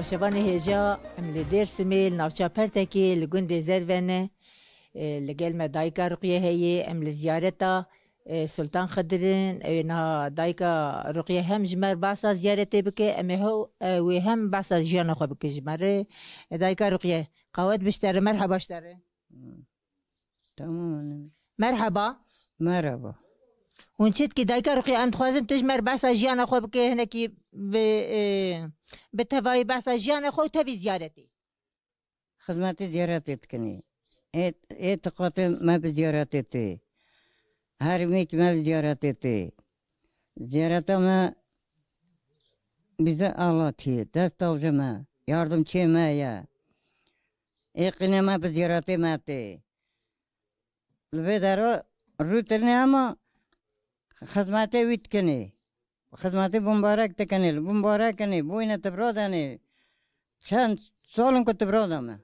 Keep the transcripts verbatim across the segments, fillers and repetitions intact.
Şevanê hêja, em li Dêrsimê, li navça Pertekê, li gundê Zerve ne. E, li gel me dayika Ruqye heye, em li ziyareta, e, Sultan Xidir in. Ew ê niha dayika Ruqye hem ji me re behsa ziyaretê bike, em ê hew, e, wê hem behsa jiyana xwe bike ji me re. E, dayika Ruqye, qawet biştere, merheba ştere. Tamam anne. Merheba. Merhaba. Hûn çi dikî dayika Ruqye? Em dixwazin tu ji me re behsa jiyana xwe bike, hinekî bi, e, bi tevayî behsa jiyana xwe û tevî ziyaretê. Xizmetê ziyaretê dikinî. Ê, ê tiqatê me bi ziyaretê tê. Her mîk me bi ziyaretê tê. Ziyareta me bize Allah tê. Dest avcı me. Yardımcı me ye. Ê qîne me bi ziyaretê me tê. Li vê dera rûtirine ama xizmetê wî dikinê. Xizmetê bimbarek dikinê, li bimbarek kinê, boyne tibra denê. Çend salin ku tibra de me.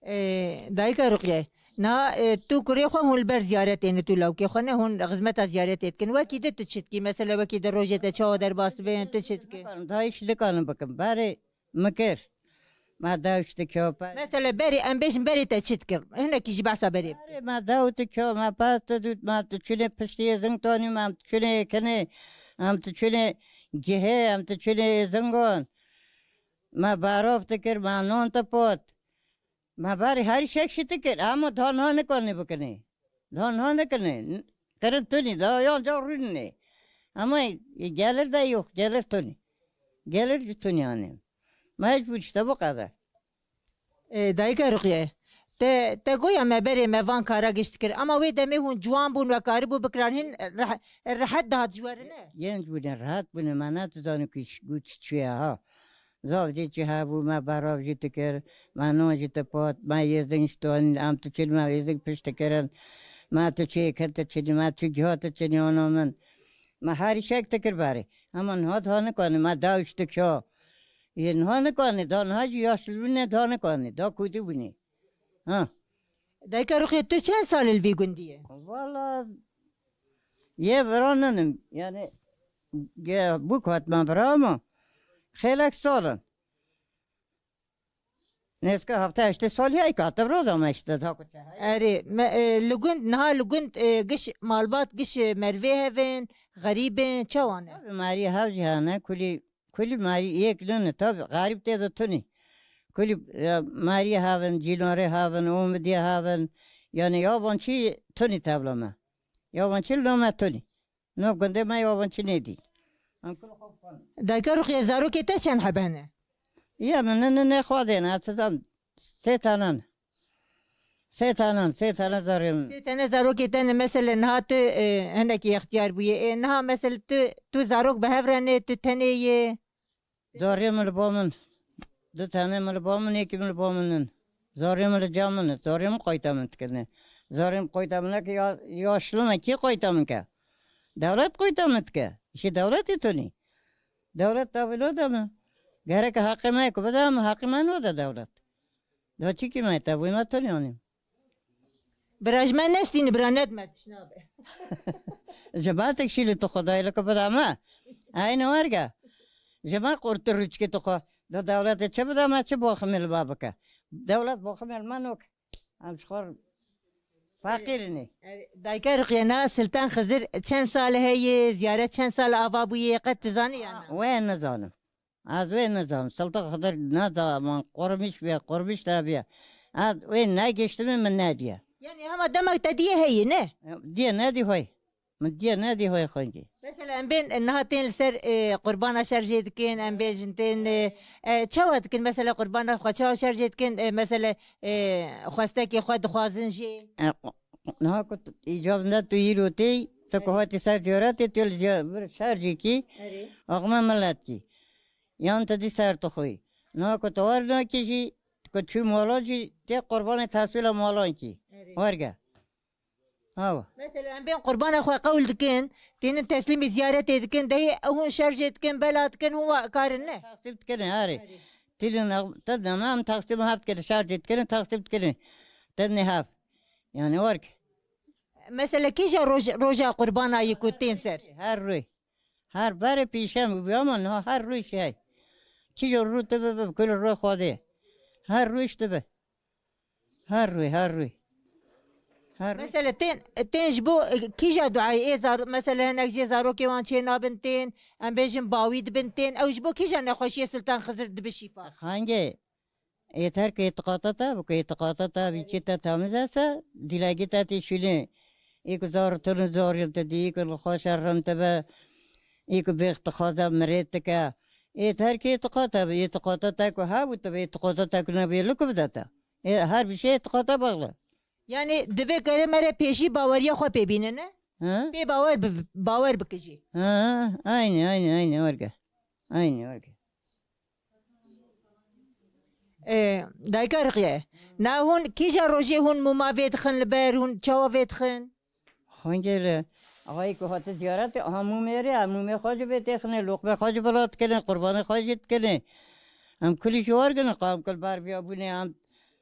Ee, dayika Ruqye, na, e, tu kurê xwe hûn li ber ziyaretê ne, tu lawkê xwe ne, hûn xizmeta ziyaretê dikin. Wekî di tu çi dikî? Mesela wekî di rojê te çawa derbas dibe, tu çi dikî? Daha iş dikanim bikim. Berê min kir. Me dewş dikir. Mesela berê, em bêjin berê te çi dikir? Hinekî jî behsa berê bike. Berê me dew dikir, me pez didût, me diçûnê piştî êzing tonî, me em diçûnê êkinê, em diçûnê cihê, em diçûnê êzingon. Me berov dikir, me non dipot. Me berê herî şek şî dikir, ama daha niha nikanê bikinê. Daha niha nikinê. N-, kirin tunî, daha yan ca rûnê. Ama gelir de yok, gelir tunî. Gelir ji tunî anê. Mecbûr işte bu kadar. E, dayika Ruqye, te, te goya me berê me van kara giş dikir. Ama wê demê hûn ciwan bûn, we karibû bikiran hin reh-, rehet dihat ji we re ne? Genç bûne, rehet bûne, me ne dizanî ku iş, ku çi çûye ha. Zaf jî çi hebû, me berav jî dikir, me non jî dipat, me êzing ji tonî, em tu çil me êzing pişt dikirin, me tu çê ket diçinî, me tu giha diçinî, ana min. Me herî şek dikir berê. Hema niha daha nikanî, me dewş dikir. Yê niha nikanî, da niha jî yaşlî bûne, daha nikanî, da kûdî bûne. Ha. Dayika Ruqye, tu çend sal li vî gundî ye? Valla yê vira ninim. Yani ge-, bûk hatime vira ama xêlek sal in. Nêzîka hevdeh heştê salî heye ku hate vira da me işte, da ku çi heye. Erê, me, e, li gund, niha li gund, e, giş malbat, giş, e, mervê hevin, xerîbin, çawa ne? Tabii, marî hev jî hene, kulî Kulî marî yek nûne, tabi xerîb tê de tunî. Kulî, e, marî havin, cînorê havin, umidî havin. Yani yabancî tunî tevla me. Yabancî li me tunî. No gundê me yabancî nêdî. Em kul xwe fan. Dayika Ruqye, zarokê te çend hebe ne? Ya min ne, ne, ne xwe dêne, ez dizam sê tane ne. Sê tane, sê tane zarê min. Sê tane zarokê te ne, mesele niha tu, e, hinekî extiyar bûye. E, niha mesele tu, tu zarok bi hev re ne, tu tenê yê. Zarê min li ba min. Du tane min li ba min, yekî min li ba min in. Zarê min li ca min in. Zarê min qayta min dikirine. Zarê min qayta min neke ya, yaşlı me kî qayta min ke? Dewlet qayta min dike. Îşê dewletê tunî. Dewlet tavîlo de min. Gereke haqê me ku bide min, haqê me node dewlet. Da çikî me te bûy me tunî anî. Bira ji me nestîni, bira nedme tişnabe. Ji me tek şî li tu xwe dayê li ku bida me. Eyni werge. Ji me qurtir rûçkê tu xwe. Do dewletê çi bida me, çi boximê li ba bike. Dewlet boximê li me nok. Em ji xwe feqîrinê. Dayke Ruqye, na Siltan Xizir çend sal heye, ziyaret çend sal ava bûye, qet tu zanî ya na? Wê nizanim. Ez wê nizanim. Siltan Xizir ne zaman qurmiş bûye, qurmiş nebiye. Ez wê negiştime, min nediye. Yani hema demek te diye heye, ne? Diye nedî hoy. Min diye nedî hoy xwengî. Mesela em bên, e, niha tên li ser, e, qurbana şerjê dikin, em bêjin tên, e, e, çawa dikin? Mesela qurbana xwe çawa şerjê dikin? E, mesela, e, xwestekê xwe dixwazin jê. E, niha ku t-, îcab ne tu îro tê, tu ku hatî ser ziyaretê, tu li ziya-, vir şerjê kî, Erê. Axme millet kî. Yan tu dî ser tu xwî. Niha ku tu wer nakî jî, ku çû mala jî, tê qurbanê teswîla malan kî. Erê. Werge. Awa. Mesela em bên qurbana xwe qewl dikin, tênin teslîmî ziyaretê dikin, dehê hûn şerjê dikin, bela dikin, hûn wa karin ne? Taksîm dikin, erê. Erê. Tîlin ev-, te dana em taksîm hev dikin, şerjê dikin, taksîm dikin. Te ne hev. Yani werk. Mesela kîja roj-, roja qurbana yê ku tên ser? Her rûy. Her berê pîşem bû ama niha her rûy şey. Kîja rû tu bibe, bi kul rû Xwedê. Her rû iş tu bi. Her rû, her rû. Her rû. Mesela tên, tên ji bo, e, kîja duayê ê zar-, mesela hinek jê zarokê wan çê nabin tên, em bêjin bawî dibin tên, ew ji bo kîja nexweşiyê Sultan Xizir dibi şîfa? Xange, êter ku îtiqata te, bi ku îtiqata te, vî çî te tamiz ese, dîlegî te tê şûlê. Ê ku zar tu ne zariyên te dî, ê ku li xwe şerrin te be, ê ku bêx dixwaze mirêt dike. Êter ku îtiqata be, îtiqata te ku hebû te be, îtiqata te ku nebê, li ku bide te. Ê, her bir şey îtiqata bağlı. Yani divê kerê me re pêşî baweriya xwe pê bîne, ne? Hı? Pê bawer bi-, bawer bikijî. Hı, aynı, aynı, aynı, orge. Aynı, orge. Ê, dayika Ruqiye, na hûn kîja rojê hûn mûma vê dixin li ber, hûn çawa vê dixin? Xwengê li, avayî ku hate ziyaretê, aha mûmê rê, mûmê xwe jî vê têxinê, loqmê xwe jî bila dikinê, qurbanê xwe jî dikinê. Em kulî jî wergin, qa em kul ber viya bûnê, em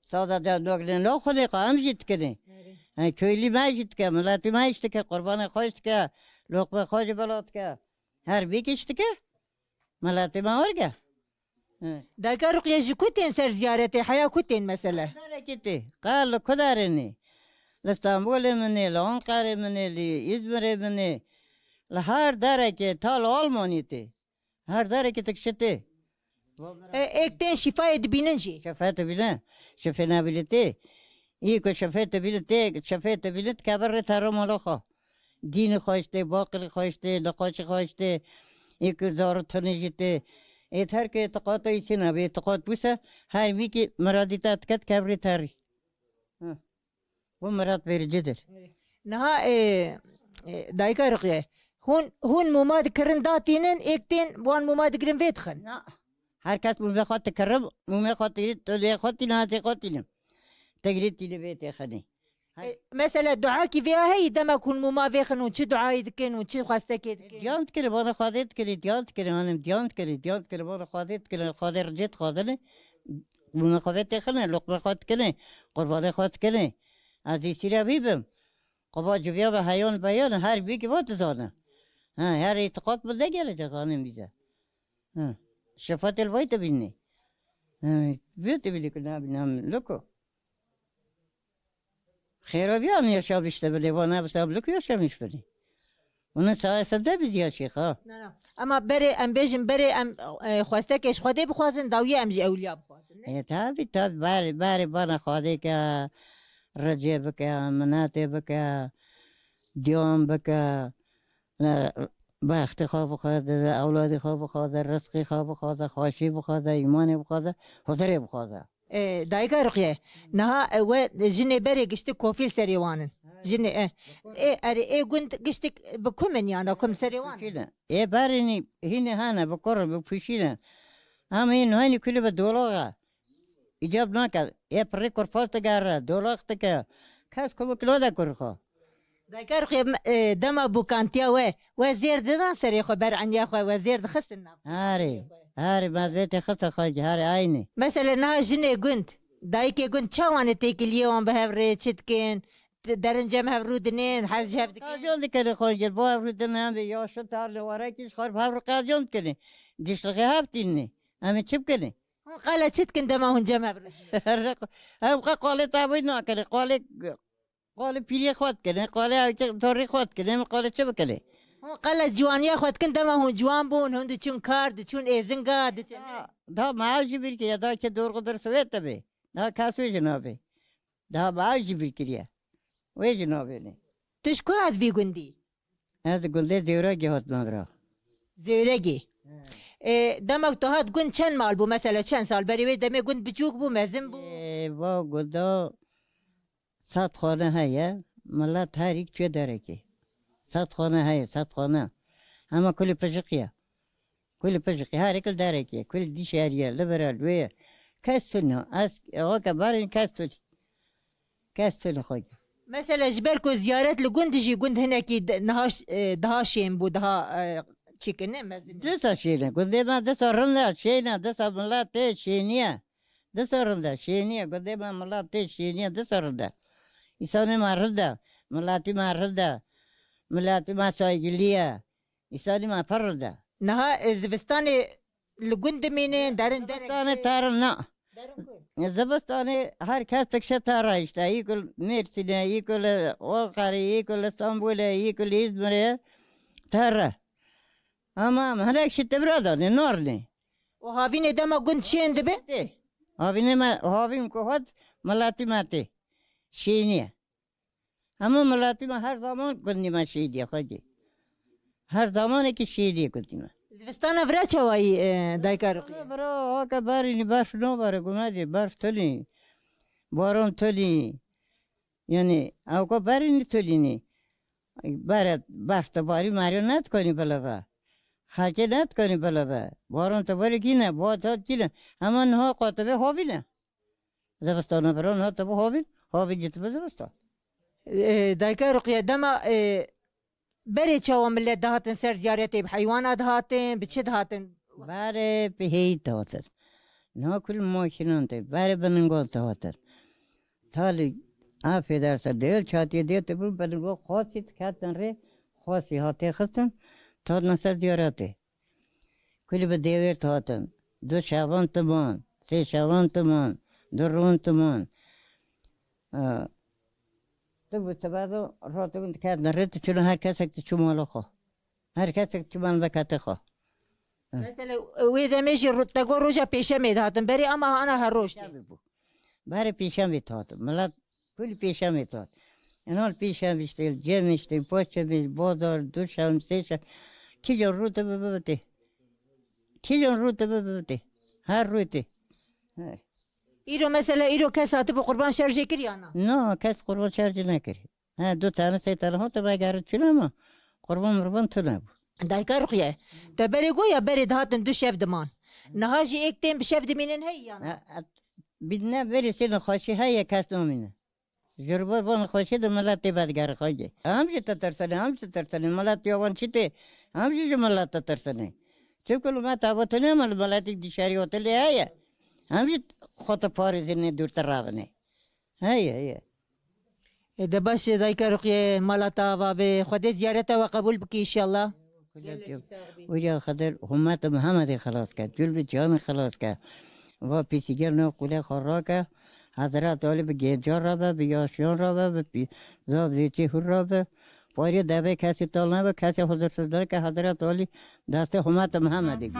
sada de noknê naxwinê, qa em jî dikinê. Erê. He, köylî me jî dike, miletî me jî dike, qurbanê xwe jî dike, loqmê xwe jî bila dike. Her bîkî jî dike. Miletê me werge. Hı. Dayika Ruqiye ji ku tên ser ziyaretê? Heya ku tên mesele? Derekê tê. Qal li ku derê nê? Li Stenbolê min ê, li Anqerê min ê, li Îzmirê min ê. Li her derekê, ta li Almanî tê. Her derekê tik şi tê. E, êk tên şîfayê dibînin jî. Şefe dibîne. Şefe nebîne tê. Î ku şefe dibîne tê, şefe dibîne dikeve rê te rê mala xwe. Dînê xwe jî tê, baqilê xwe jî tê, niqaşê xwe jî tê, ê ku zar û tunê jî tê. Ê her ku îtiqata îsî nebe, îtiqat bûse, her mîkî miradî te dike, dikevre terî. Hı. Bu mirad vericidir. Niha, e, e, dayika Ruqiye, hûn, hûn mûma dikirin datînin, êk tên wan mûma digirin vê dixin? Na. Her kes mûmê xwe dikirin, mûmê xwe tînin, tolê xwe tînin, hatê xwe tînin. Tegirê tînin vê têxinê. Hay. E, mesela duakî vêya heyî, demek hûn mûma vêxin, hûn çi duayê dikin, hûn çi xwestekê dikin? Diyan dikin, bana Xwedê dikin, diyan dikin, hanim, diyan dikin, diyan dikin, bana Xwedê dikin, Xwedê ricê dixwazin, mûma xwe vê têxin, loqmê xwe dikin, qurbanê xwe dikin. Ez îsîra vî bim. Qova civiya ve heyon beyon, her bîkî va dizane. Ha, her îtiqat bi de gelecek hanim bize. Ha. Şefatel vay te binne. Ha, vê te bile ku nabînim, loko. Xêra viyan yaşamış te bile, vana bi sablık yaşamış bile. Onun sayesinde biz yaşayık ha. Na, na. Ama berê em bêjin, berê em, e, xwestekê ji Xwedê bixwazin, dawiyê em ji ewliya bixwazin, ne? E, tabi, tabi, berê, berê bana Xwedê ke, recê bike, minetê bike, diyan bike, ne, bextê xwe bixwaze, ewladê xwe bixwaze, rizqê xwe bixwaze, xweşî bixwaze, îmanê bixwaze, huzurê bixwaze. E, dayika Ruqiye, niha, e, we jinê berê giştik kofîl serê wan in. Jinê, e, ê, erê, ê gund giştik bi ku min yana, ku min serê wan in? Pûşîne. Ê berê nî, hînê hene, bi kur, bi pûşîne. Ama hîn hanî kulî bi dolaxa. Îcab nake. Ê pirê kurfat digere, dolax dike. Kes kumik nade kurê xwe. Dayika Ruqiye, e, dema bûkantiya we, we zêr didan serê xwe, ber eniya xwe, we zêr dixistin nav? Harê, harê, me zêtê xiste xancî, harê aynî. Mesela niha jinê gund, dayikê gund çawan e têkiliyê wan bi hev rê çi dikin? T-, derin cem hev rû dinên, hez ji hev dikin? Qazyon dikin xancî, bo hev rû dinên, em vê yaşin tar li warekî ji xwe bi hev rû qazyon dikin. Dişlixê hev tînî. Em ê çi bikin? Hûn qala çi dikin dema hûn cem hev rû dinên? Em qe qalê tavî nakin, qalê Qalê pîrê xwe dikine, qalê ewkê torê xwe dikine, em qalê çi bikine? Hûn qala ciwaniya xwe dikin, dema hûn ciwan bûn, hûn diçûn kar, diçûn êzinga, diçûn. Da, da me ew jî bîr kiriye, da ke dorxu dir Swêd de bê. Da kes wê jî nabê. Da me ew jî bîr kiriye. Wê jî nabêne. Tu ji ku hat vî gundî? Ez di gundê Zêwregê hatime bira. Zêwregê. He. E, dema ku tu hat gund çend mal bû? Mesela çend sal berê wê demê gund biçûk bû, mezin bû? E, va gunda Sed xane heye, milet her yek çûye derekê. Sed xane heye, sed xane. Hema kulî pijiq ye. Kulî pijiq ye, her yek li derekê ye. Kulî dîşerî ye, li vir e, li wê ye. Kes tune. Ez, weke berên kes tune. Kes tune xwe. Mesela ji ber ku ziyaret li gund dijî, gund hinekî di-, niha ş-, e, daha şên bû, daha, e, çêkirine mezin. Disa şên e. Gundê me disa rind e, şên e, disa milet tê şênî ye. Disa rind e, şênî ye, gundê me milet tê şênî ye, disa rind e. Însanê me rind e, miletî me rind e, miletî me saygilî ye, însanî me pir rind e. Niha, e, zivistanê li gund dimînin, derin derek Zivistanê tê? Terin na. Derin ku? Zivistanê her kes dikşe tera işte. Yî ku li Mêrsîn e, yî ku li Anqerê, yî ku li Stenbolê, yî ku li Îzmirê. Tere. Ama em hinek şî tevra danê, narnê. Û havînê dema gund çên dibe? Tê. Havînê me, havîn ku hat, miletî me tê. Şînî ye. Hemû miletî me her zaman gundî me şînî ye, xwedî. Her zamanekî şînî ye gundî me. Zivistana vira çawa yî, e, dayka Ruqiye? Vira, hake berînî berf nabere, gumedî berf tunî. Baran tunî. Yani, ewka berînî tunînî. Bere berf te barî merî nedikanî bilive. Xelkê nedikanî bilive. Baran te barî kîne, bat hat kîne. Hema niha qatibe havîne. Zivistana vira niha te bi havîn, havîn jî te bi zivistan. E, dayka Ruqiye, dema, e, berê çawa millet dihatin ser ziyaretê, bi heywana dihatin, bi çi dihatin? Berê bi heyî dihatin. Niha kul maşînan tê, berê bi ningan dihatin. Talî, afê derse dêl çatiyê dê te bû, bi ningan xasî diketin rê, xasî hatê xistin, tatine ser ziyaretê. Kulî bi dêwêr dihatin. Du şevan diman, sê şevan diman, du rûn diman. E, tu bi tebedo, rotibûn diketin rê, tu çûn her kesek tu çû mala xwe. Her kesek çû mala veketê xwe. Mesela, wê demê jî ro-, te got roja pêşemê dihatin. Berê ama ana her roj tê. Pêşemê bû. Berê pêşemê dihatin. Milet Kulî pêşemê dihat. Ena li pêşemê işte, cem işte, paşemê, bazar, du şem, sê şem. Kîjan rû te bibe tê. Kîjan rû te bibe tê. Her rû tê. He. Îro mesela, îro kes hatibû qurban şerjê kir ya na? Na, kes qurban şerjê nekir. He, du tane, sê tane hate vegerin çûn ama qurban mirban tune bû. Dayka Ruqiye, te berê got ya berê dihatin du şev diman. Niha jî êk tên bi şev dimînin heye ya na? He, he, bîne berê sê nexweşî heye kes namîne. Ji ber van xweşî de milet tê vedigere xwedî. Em jî ditirsinê, em jî ditirsinê. Milet ya wan çi tê? Em jî ji milet ditirsinê. Çimku li me tevotine me li miletî dişerî otelê heye. Em jî xwe diparêzinê dûr direvine. Heye, heye. Ê de baş e, dayka Ruqiye, mala te ava be. Xwedê ziyareta we qebûl bike înşallah. Wîya Xedir, hûmeta Mihemedê xilas ke, cûl bi cihanê xilas ke. Va pîsîgel nav qûlê xwe rake, Hezret Alî bi gêncan re be, bi yaşiyan re be, bi pî-, zav zêçê hûr re be. Parê devê kesî tal nebe, kesê huzursiz neke, Hezret Alî destê hûmeta Mihemedê gî.